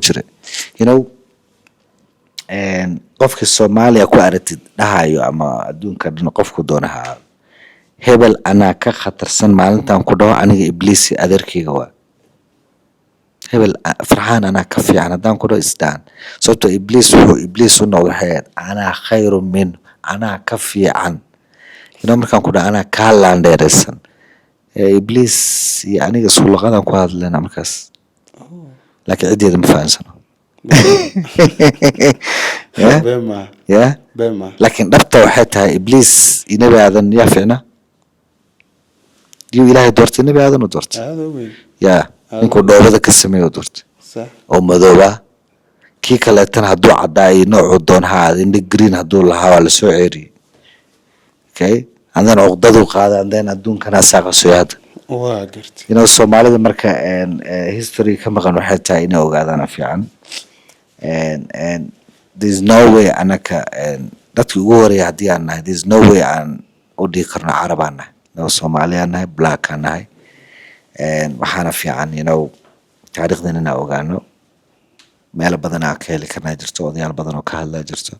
jiray. Qofkii Soomaaliya ku aragtid dhahayo ama adduunka dhan qofku doona ha ahaado, "Hebel anaa ka khatarsan," maalintan ku dhaho aniga, Ibliisi adeerkayga waa. "Hebel, Farxaan anaa ka fiican," haddaan ku dhaho, isdaan. Sababtoo Ibliis wuxuu Ibliis u noqday waxay ahayd "anaa khayru min", anaa ka fiican. Markaan ku dhaho anaa kaa laandheeraysan, Ibliis iyo aniga isku luqadaan ku hadlayna markaas, laakiin ciddeeda ma fahansano. Yeah? Been maaha. Yeah? Been maaha. Laakiin dhabta waxay tahay, Ibliis iyo Nebi Aadan yaa fiicna? Yuu Ilaahay doortay? Nebi Aadan u doortay. Aada u weyn. Ya, ninkuu dhoobada ka sameeyo doortay oo madooba. Kii kaleetana hadduu caddaa iyo noocuu doon ha ahaado, indho green hadduu lahaa, waa lasoo ceeriyey. Okay, and then cuqdaduu qaaday, and then adduunkana asaa qasoy hadda. Waa gartay. Soomaalida marka history ka maqan waxay tahay inay ogaadaan fiican. And there's no way anaka dadkii ugu horeeya haddii aan nahay, there's no way aan u dhihi karno Carab aan nahay. No, Soomaali aan nahay, black aan nahay. Waxaana fiican taariikhdan inaan ogaano. Meelo badan aan ka heli karnaa jirto, odayaal badan oo ka hadlaa jirto.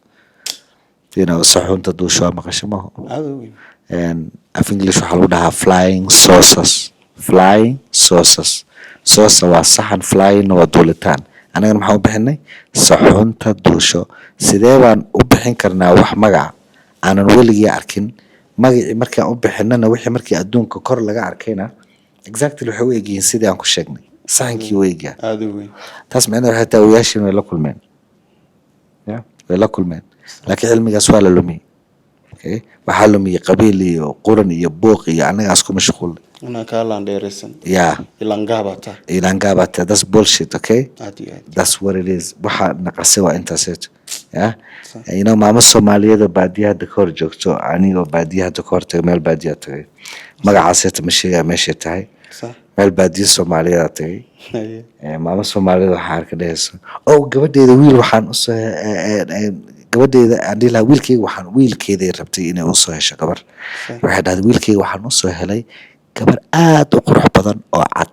Saxuunta duusho waa maqasho maho? Aada u weyn. Af English waxaa lagu dhahaa flying saucers. Flying saucers, saucer waa saxan, flying waa duulitaan. Annagana maxaan u bixinay? Saxuunta duusho. Sidee baan u bixin karnaa wax magaca aanan weligii arkin? Magacii markaan u bixinana, wixii markii adduunka kor laga arkayna, exactly waxay u egyihiin sidii aan ku sheegnay, saxankii u egyahay. Aada u weyn. Taas micnaheed waxay tahay odayaashiin way la kulmeen, ya, way la kulmeen, laakiin cilmigaas waa la lumiyey. Okay, waxaa lumiyey qabiil iyo quran iyo buuq iyo annagaas ku mashquul. Inaa kaa laandheeraysan. Ilangaabata. Ilangaabata, that's bullshit, okay? Aad iyo aad. That's what it is. Waxa naqasay waa intaaseeto. Ya, maamo Soomaaliyeed oo baadiya hadda ka hor joogto, anigoo baadiya hadda ka hor tagay, meel baadiya tagay, magacaaseeto ma sheegaya meeshay tahay. Meel baadiya Soomaaliyeeda tagay. Maamo Soomaaliyeed waxaa arka dhehayso, "Oh, gabadheeda wiil waxaan usoo gabadheeda aan dhihi lahaa, wiilkeyga waxaan," wiilkeeday rabtay inay usoo hesho gabar. Waxay dhahday, "Wiilkeyga waxaan usoo helay gabar aad u qurux badan oo cad."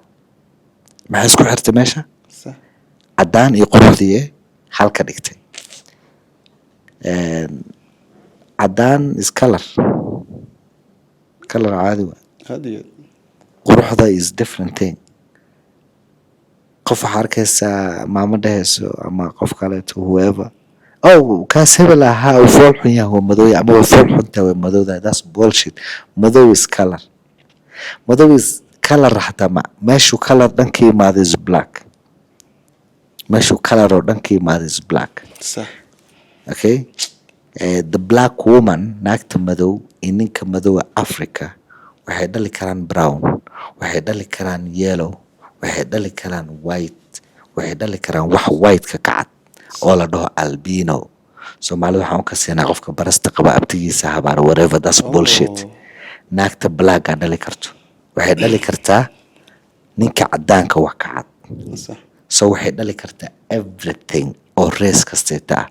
Maxay isku xirtay meesha? Caddaan iyo quruxdii halka dhigtay. Caddaan is color, color caadi waa. Aad iyo aad. Quruxda is different thing. Qof waxaa arkaysaa maamo dhehayso ama qof kaleeto, whoever, "Oh, kaas hebel ahaa uu fool xun yahay, waa madow ama waa fool xuntahay, waa madowdahay." That's bullshit. Madow is color, madow is color. Xataa ma meeshuu color dhan ka yimaado is black. Meeshuu color oo dhan ka yimaado is black. Okay, the black woman, naagta madow iyo ninka madowga Africa, waxay dhali karaan brown, waxay dhali karaan yellow, waxay dhali karaan white, waxay dhali karaan wax white-ka ka cad oo la dhaho albino. Soomaalida waxaan u kasinaa qofka barasta qaba abtigiisa habaar, whatever, that's bullshit. Naagta blackaa dhali karto, waxay dhali kartaa ninka cadaanka wax ka cad. So waxay dhali kartaa everything oo race kasteeta ah.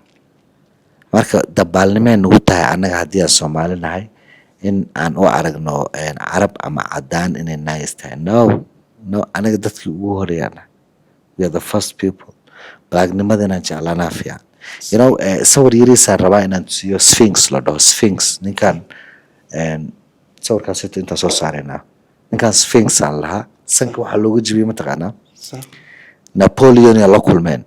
Marka dabaalnimay nagu tahay annaga haddii aan Soomaali nahay in aan u aragno Carab ama cadaan inay nice tahay. No, no, anaga dadkii ugu horeeyaan nahay. We are the first people. Blacknimada inaan jeclaanaa fiican. Sawir yariisaan rabaa inaan tusiyo, Sphinx la dhaho. Sphinx, ninkan sawirkaas intaan soo saaraynaa, ninkan Sphinx aan lahaa, sanka waxaa looga jibiyey, mataqaanaa? Napoleon yaa la kulmeen.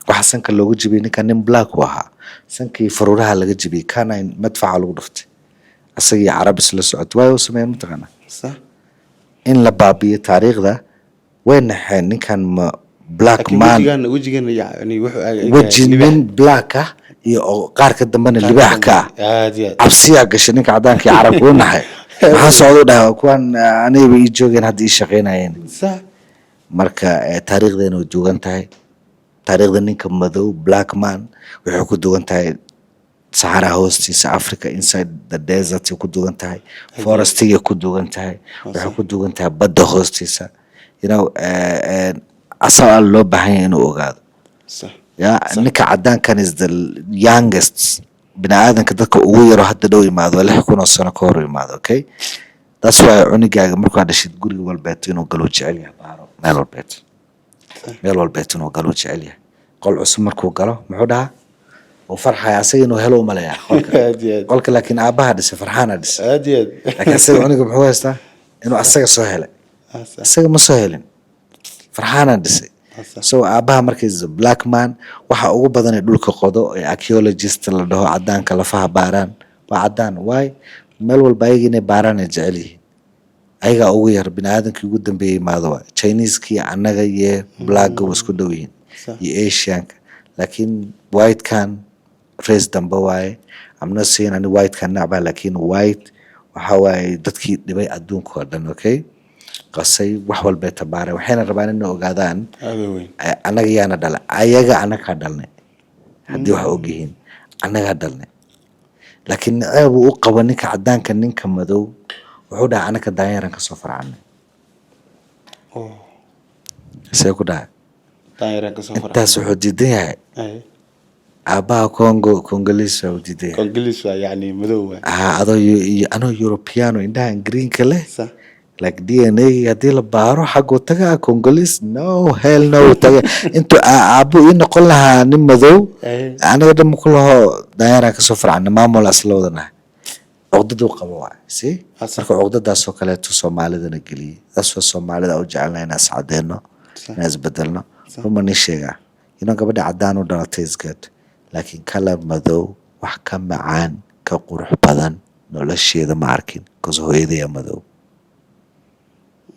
Waxaa sanka looga jibiyey ninkan, nin black u ahaa, sankii faruuraha laga jibiyey, canine madfaca lagu dhuftay, asagii Carab isla socotay. Waayo u sameeyeen, mataqaanaa? In la baabiyo taariikhda. Way naxeen, ninkan ma black Laakiin man. Wejigan yani wuxuu weji nin black ah iyo oo qaarka dambena libaax ka ah. Aad iyo aad. Cabsiyaa gashay ninka cadaanka iyo Carabka, u naxay. "Maxaa socda?" u dhahay. "Kuwan anigaba ii joogeen, hadda ii shaqaynayeen." Marka taariikhdeena way dugan tahay. Taariikhda ninka madow, black man, waxay ku dugan tahay saxaraha hoostiisa, Africa, inside the desert ay ku dugan tahay, forestigay ku dugan tahay, waxay ku dugan tahay badda hoostiisa. Asagaa loo baahan yahay inuu ogaado. Ya, ninka cadaankan is the youngest bini aadanka, dadka ugu yaro hadda dhow imaado, waa 6000 oo sano ka hor imaado. Okay, that's why cunigaaga markaa dhashid, guriga walbeeto inuu galo jecel yahay, baaro meel walbeeto. Meel walbeet inuu galo jecel yahay. Qol cusub markuu galo, muxuu dhahaa? Uu farxaya asaga inuu helo u maleeyaa qolka. Aad iyo aad. Qolka laakiin aabbaha dhisay, Farxaana dhisay. Aad iyo aad. Laakiin asaga cunuga muxuu haystaa? Inuu asaga soo helay. Asaga ma soo helin, Farxaana dhisay. So aabbaha marka is a black man. Waxa ugu badan ee dhulka qodo ee archaeologist la dhaho, cadaanka lafaha baaraan, waa cadaan. Waay meel walba ayaga inay baaraan ay jecel yihiin. Ayagaa ugu yar bini aadamkii ugu dambeeyey imaado. Waay Chineeskii, annaga iyo blackga waa isku dhow yihiin iyo Asianka, laakiin whitekan race dambe waaye. I'm not saying ani whitekan nacba, laakiin white waxa waaye dadkii dhibay adduunka oo dhan, okay, qasay wax walbay tabaareen. Waxayna rabaan inay ogaadaan Aada weyn. Annaga yaana dhalay? Ayaga annagaa dhalnay. Haddii wax og yihiin, annagaa dhalnay. Laakiin naceeb uu u qabo ninka cadaanka ninka madow, wuxuu dhahay annaka daanyeeran kasoo farcanay. See ku dhahay? Daanyeeraan kasoo farcan. Intaas wuxuu diidan yahay aabbaha Congo, Congolese waa uu diidan yahay. Congolese waa yacni madow waa. Ah, adoo iyo anoo Europeano, indhahan greenka leh, like DNA haddii la baaro xagguu tagaa? Congolese? No, hell no. Taga intuu aabbo ii noqon lahaa nin madow. Aniga dhan ku laho daanyeeraan kasoo farcana, maamul asla wadanahay. Cuqdaduu qabo waay si. Marka cuqdadaasoo kaleeto Soomaalidana geliyey. Taas waa Soomaalida u jecelnahay inaan iscadeeno, inaan isbedelno. Ruma nin sheegaa inuu gabadha cadaan u dhalatay is good, laakiin kalar madow wax ka macaan, ka qurux badan nolosheeda ma arkin, because hooyadaya madow.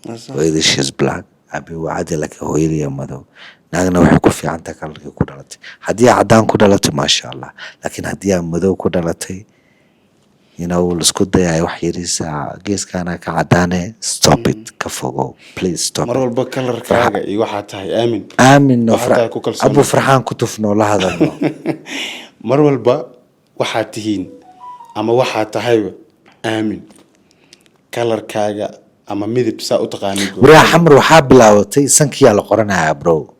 Hooyadii, she's black, abi waa cadi, laakiin hooyadaya madow. Naagna waxay ku fiican tahay kalarkii ku dhalatay. Haddii aa cadaan ku dhalatay, maasha Allah, laakiin haddii aa madow ku dhalatay, laisku dayayo wax yariisa geeskana ka cadaane, stop it, ka fogow, please stop Mar it. walba kalarkaaga iyo waxaa tahay aamin. Aamin no. Waxaa tahay ku kalsoon. Abu Farxaan ku tufno, la hadalno. Mar walba waxaad tihiin ama waxaa tahayba aamin, kalarkaaga ama midib saa u taqaanid. Wariyaa Xamar waxaa bilaabatay sankiyaa la qoranayaa, bro.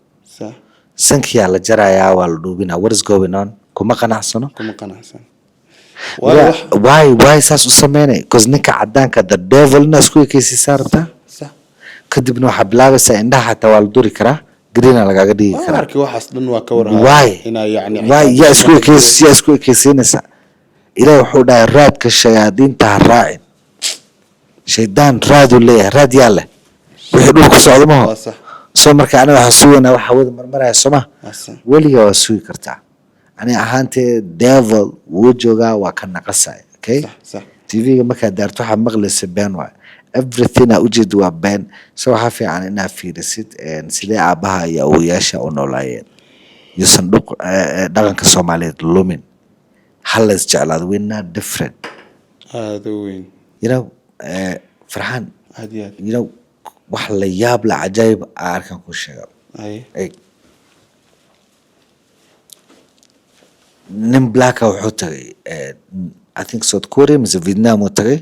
Sankiyaa la jarayaa, waa la dhuubinaa. What is going on? Kuma qanacsano. Kuma qanacsan. Waayo Why saas u sameynay? Because ninka cadaanka, the devil, inaa isku ekeysiisaa rabtaa. Kadibna waxaa bilaabaysaa indhaha xataa waa la duri karaa, greena lagaaga dhigi Waan karaa. arkay, waxaas dhan waa ka warhaa. Why? Inaa yacni Why yaa isku ekeysiinaysaa? Ilaah wuxuu dhahay raadka shayaadiinta ha raacin. Shaydaan raaduu leeyahay. Raad yaa leh? Wixii dhulku socdo maho? Waa sax. Soo marka aniga waxaan sugaynaa wax hawada marmaraya, sooma? Waa sax. Weligaa waa sugi kartaa. Ani ahaantee devil wuu joogaa, waa ka naqasaya, okay. sax sax TV-ga markaad daarto waxaa maqlaysa been waay. Everything aa ujeeda waa been. So waxaa fiican inaad fiirisid sidee aabbaha iyo awowayaasha u noolaayeen. Yuusan dhaqanka Soomaaliyeed lumin. Ha la isjeclaado. We're not different. Aada u weyn. Farxaan, Aad iyo aad. Wax la yaab la cajaayib aa arkaan kuu sheega. Ay. Nin blacka wuxuu tagay, I think South Korea mise Vietnam uu tagay.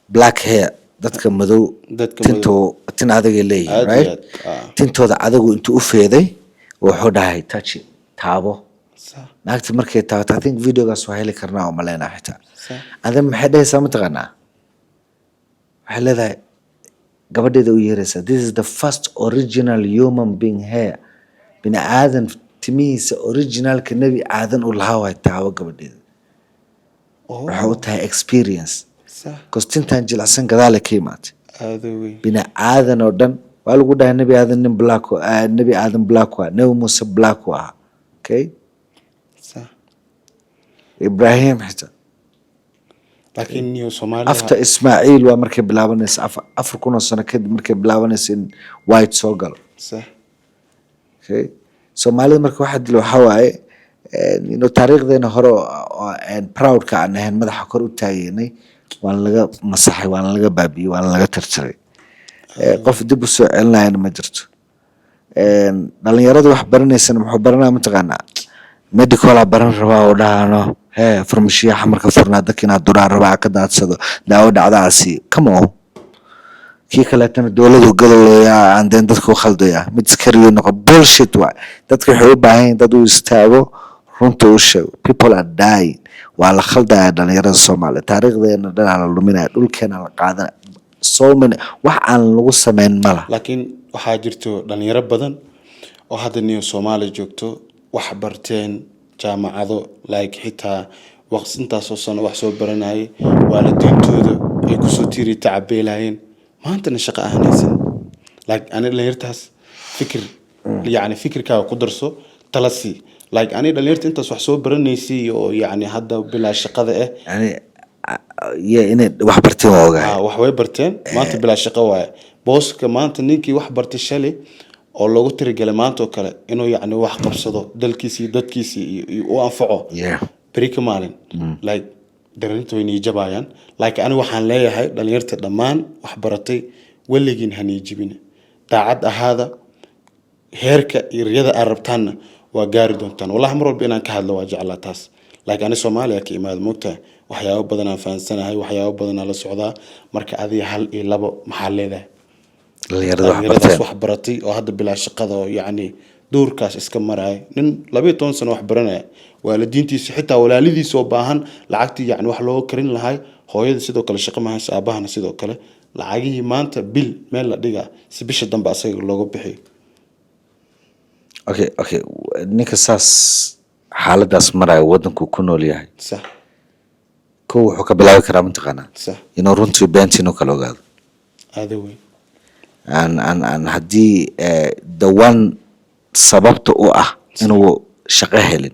Black hair, dadka madow, Dadka tinto tin adagay leeyihiin, Aad iyo right? aad, ah. Tintooda adagu intuu u feeday, wuxuu dhahay, "Touch it," taabo. Naagta markay taabato, I think videogaas waa heli karnaa oo maleynaa xitaa. Adan maxay dhahaysaa mataqaanaa? Waxay leedahay, gabadheeda u yeeraysaa, "This is the first original human being hair." Bini aadan timihiisa originalka Nebi Aadan uu lahaa waay, taabo gabadheeda. Waxay u tahay experience, because tintan jilicsan gadaale ka imaatay. Aada u weyn. Bini aadan oo dhan waa lagu dhahay Nebi Aadan nin black Nebi Aadan black waa, Nebi Muuse black u ahaa, okay. Ibrahim xitaa. Laakiin niyo Soomaalida After Ismaaciil waa markay bilaabanaysa, 4000 oo sano kadib markay bilaabanaysa in white soo galo. Okay, Soomaalida marka waxaa dilo waxaa waaye taariikhdeena hore oo aan proudka aan ahayn, madaxa kor u taageynay, waan laga masaxay, waan laga baabiyey, waan laga tirtiray. Qof dib u soo celinayana ma jirto. Dhalinyarada wax baranaysana muxuu baranaa mataqaanaa? Medicala baran rabaa oo dhahano hee farmashiya xamarka furnaa, dadka inaad duraa rabaa, ka daadsado daawo dhacdaa siiyo. Come on. Kii kaleetana dowladu gadalooyaa, aan deen dadka u khaldayaa, mid iskariyo noqo. Bullshit waay. Dadka waxay u baahan yihiin dad u istaago, runta u sheego. People are dying. Waa la khaldayaa dhalinyarada Soomaaliya. Taariikhdeena dhanaa la luminaya, dhulkeena la qaadanaya, so many wax aan lagu sameyn mala. Laakiin waxaa jirto dhalinyaro badan. Oo hadda niyo Soomaaliya joogto, wax barteen, jaamacado, like xitaa waqti intaasoo sano wax soo baranayay, waalidiintooda ay kusoo tiiri tacabeelayeen, maantana shaqo aan haysan, like ani dhalinyartaas fikir, yacni fikirkaaga ku darso, tala sii. Like ani dhalinyarta intaas wax soo baranaysay oo yacni hadda bilaa shaqada ah. Yani iyo inay wax barteen waa ogahay. Ah, wax way barteen, maanta bilaa shaqo waaye. Booska maanta ninkii wax bartay shalay oo loogu tirigalay maanta oo kale inuu yacni wax qabsado, dalkiisi iyo dadkiisi iyo u anfaco, beri ka maalin like dhalinyarta way niijabayaan. Like ani waxaan leeyahay dhalinyarta dhammaan wax baratay, weligiin ha niijibina, daacad ahaada. Heerka iyo riyada aad rabtaanna waa gaari doontaan. Wallahi mar walba inaan ka hadlo waa jeclaa taas. Like ani Soomaaliya ka imaada, moogtahay, waxyaabo badan aan fahansanahay, waxyaabo badan aan la socdaa. Marka adiga hal iyo labo maxaa leedahay? Dhalinyarada wax dhalinyaradaas barteen. Wax baratay oo hadda bilaa shaqada oo yacni duurkaas iska maraya, nin 12 sano wax baranaya, waalidiintiisa xitaa walaalidiisa oo baahan lacagtii yacni wax looga karin lahay, hooyada sidoo kale shaqo ma hayso, aabahana sidoo kale, lacagihii maanta bil meel la dhigaa si bisha dambe asaga looga bixiyo. Okay, ninka saas xaaladaas maraya, waddanku ku nool yahay, kow wuxuu ka bilaabi karaa, mataqaanaa, inuu runtii beenta inuu kala ogaado. Aada weyn. Aan haddii the one sababta u ah inuu shaqo helin,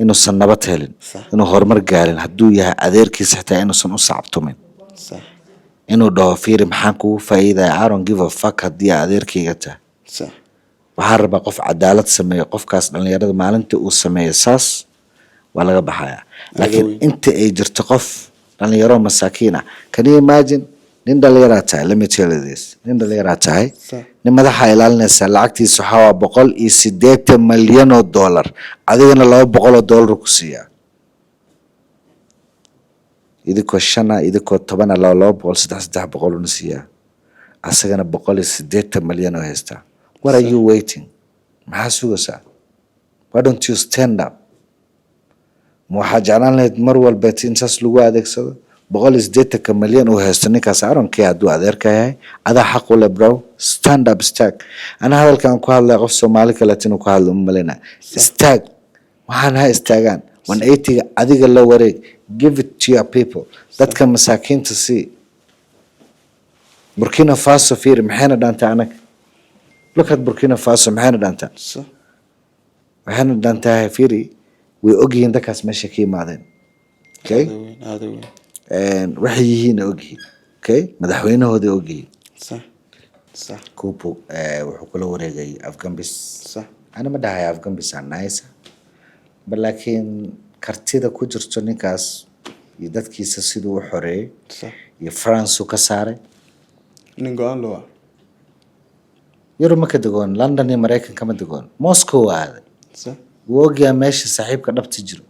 inuusan nabad helin, inuu horumar gaarin, hadduu yahay adeerkiisa xitaa inuusan u sacabtumin, inuu dhaho, "Fiiri, maxaan kugu faa'iidaya? I don't give a fuck haddii aad adeerkayga tahay." Waxaan rabaa qof cadaalad sameeyo. Qofkaas dhalinyarada maalintii uu sameeyo saas waa laga baxaya, laakiin weyn. inta ay jirto qof dhalinyaro masaakiin ah, can you imagine, nin dhalinyaraa tahay, let me tell you this, nin dhalinyaraa tahay, nin madaxa ilaalinaysa, lacagtiisa waxaa waa 180 malyan oo dollar, adigana $200 ku siiyaa. Idinkoo shana, idinkoo tobana, laba laba boqol, saddex saddex boqol una siiyaa, asagana 180 malyan oo haystaa. What are you waiting? Maxaa sugaysaa? Why don't you stand up? Ma waxaa jeclaan lahayd mar walbeet in saas lagu adeegsado? 180-ka malyan uu haysto ninkaas, I don't care hadduu adeerka yahay, adaa xaq u leh, bro. Stand up, istaag. Ana hadalkan ku hadlaya qof Soomaali kaleet inuu ku hadlo uma malaynaya. Istaag, waxaan ha istaagaan. 180-ga adiga la wareeg. Give it to your people, dadka masaakiinta sii. Burkina Faso fiiri, maxayna dhaantay anaga? Look at Burkina Faso, maxayna dhaantaa? Waxayna dhaantahay, fiiri, way ogyihiin dadkaas meesha ka yimaadeen, okay? Aada weyn, aada weyn. Waxay yihiin ogyihiin, okay? Madaxweynahooday ogyihiin. sax sax Coup wuxuu kula wareegay afgambis. Ana ma dhahay afgambis aa nice, but laakiin kartida ku jirto ninkaas iyo dadkiisa siduu u xoreeyey iyo France uu ka saaray. Nin go-aan loo ah. Yurub ma ka degoon, London iyo Maraykan kama degoon, Moscow aaday. Wuu ogyahay meesha saaxiibka dhabta jiro.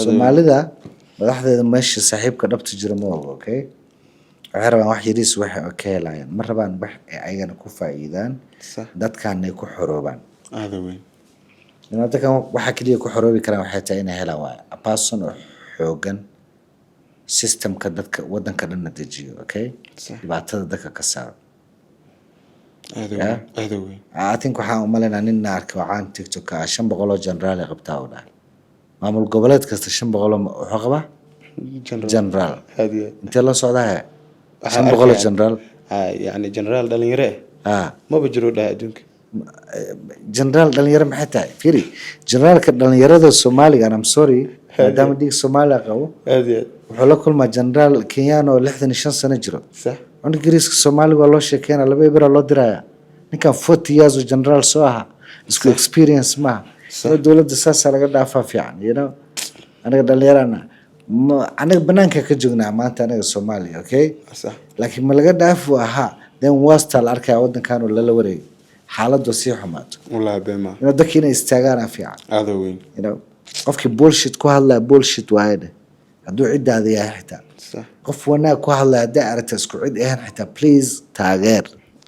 Soomaalida madaxdeeda meesha saaxiibka dhabta jiro ma ogo, okay? Waxay rabaan wax yariis, waxay ka helayaan ma rabaan, wax ay ayagana ku faa'iidaan, dadkan ay ku xoroobaan. Aada weyn. Dadkan waxa keliya ku xoroobi karaan waxay tahay inay helaan waay a person oo xoogan, systemka dadka wadanka dhanna dejiyo, okay? Dhibaatada dadka ka saaro. Aada Yeah. weyn, aada weyn. I think waxaan umalaynaa nin arkay wacaan TikTok ah, 500 oo generaal ay qabtaa uu dhahay. Maamul goboleed kasta 500 oo wuxuu qabaa general. General. Aada iyo aad. Intee loo socdaa? Waxaan 500 oo arkaya- general. Yacni generaal dhalinyaro ah maba jiro dhaha adduunka. Generaal dhalinyaro maxay tahay? Fiiri, generaalka dhalinyarada Soomaaliga, and I'm sorry, maadaama dhiig Soomaaliya qabo, Aada iyo aad. wuxuu la kulmaa generaal Kenyan oo 65 sano jiro. Cunug Ingiriiska Soomaaliga waa loo sheekeynaa, laba ibra loo diraya. Ninkan 40 years oo generaal soo ahaa, isku experience maaha. So dowladda saasaa laga dhaafaa fiican. Anaga dhalinyarana ma anaga banaanka ka joognaa maanta anaga Soomaaliya, okay? Laakiin ma laga dhaafu ahaa, then wastaa la arkaya wadankan oo lala wareegay, xaaladdu sii xumaato. Wallahi been maa. Dadka inay istaagaana fiican. Aada weyn. Qofkii bullshit ku hadlaya, bullshit waaye dheh, hadduu ciddaada yahay xitaa. Qof wanaag ku hadlaya hadday aragta, isku cid ahayn xitaa, please taageer.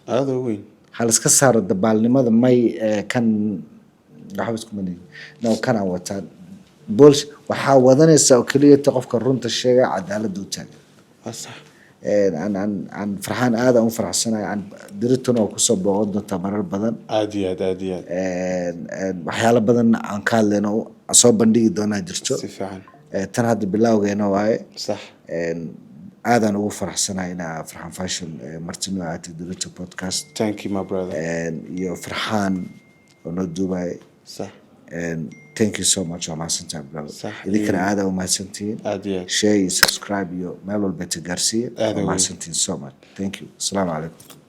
Aada weyn. Ha la iska saaro dabaalnimada may kan waxba isku manay no kanaan wataa bullshit. Waxaa wadanaysa oo keliya ta qofka runta sheega, cadaaladda u taagan. Waa sax. Aan Farxaan aad aan u faraxsanahay. Aan dirituna oo kusoo booqan doontaa marar badan. Aad iyo aad, aad iyo aad. Waxyaalo badan aan ka hadlayno oo soo bandhigi doonaa jirto. Si fiican. Tan hadda bilowgeena waaye. Aadaan ugu faraxsanahay inaa Farxaan Fashion marti noo aatay Dirito Podcast. Thank you, my brother. Iyo Farxaan oo noo duubay. Thank you so much, waa mahadsantahay, brother. Idinkana aad aa u mahadsantihiin. Aad iyo aad. Share iyo subscribe iyo meel walba ta gaarsiiya. Aad Waa u mahadsantihiin so much. Thank you. Asalaamu calaykum.